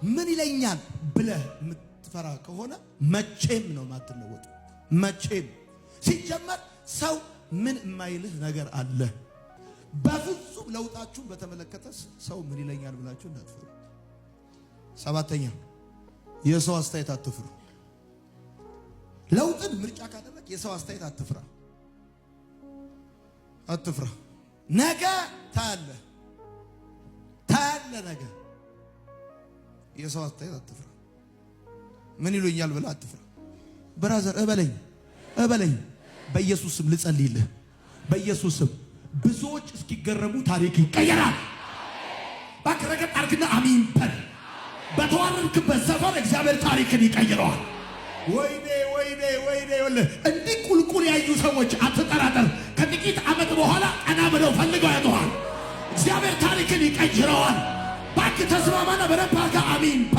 ምን ይለኛል ብለህ የምትፈራ ከሆነ መቼም ነው የማትለወጥ። መቼም። ሲጀመር ሰው ምን የማይልህ ነገር አለ? በፍጹም ለውጣችሁን በተመለከተ ሰው ምን ይለኛል ብላችሁ እንዳትፈሩ። ሰባተኛ፣ የሰው አስተያየት አትፍሩ። ለውጥን ምርጫ ካደረግ የሰው አስተያየት አትፍራ፣ አትፍራ። ነገ ታያለህ፣ ታያለህ። ነገ የሰው አስተያየት አትፍራ። ምን ይሉኛል ብለህ አትፍራ። Brother፣ እበለኝ፣ እበለኝ። በኢየሱስ ስም ልጸልይልህ። በኢየሱስ ስም ብዙዎች እስኪገረሙ ታሪክ ይቀየራል። እባክህ ረገጥ አድርግና አሚን በል። በተዋረድክበት ሰፈር እግዚአብሔር ታሪክን ይቀይረዋል። ወይኔ፣ ወይኔ፣ ወይኔ! እንዲህ ቁልቁል ያዩ ሰዎች አትጠራጠር። ከጥቂት ዓመት በኋላ ቀና ብለው ፈልገው ያጡሃል። እግዚአብሔር ታሪክን ይቀይረዋል። እባክህ ተስማማና በደንብ አድርገህ አሚን በል።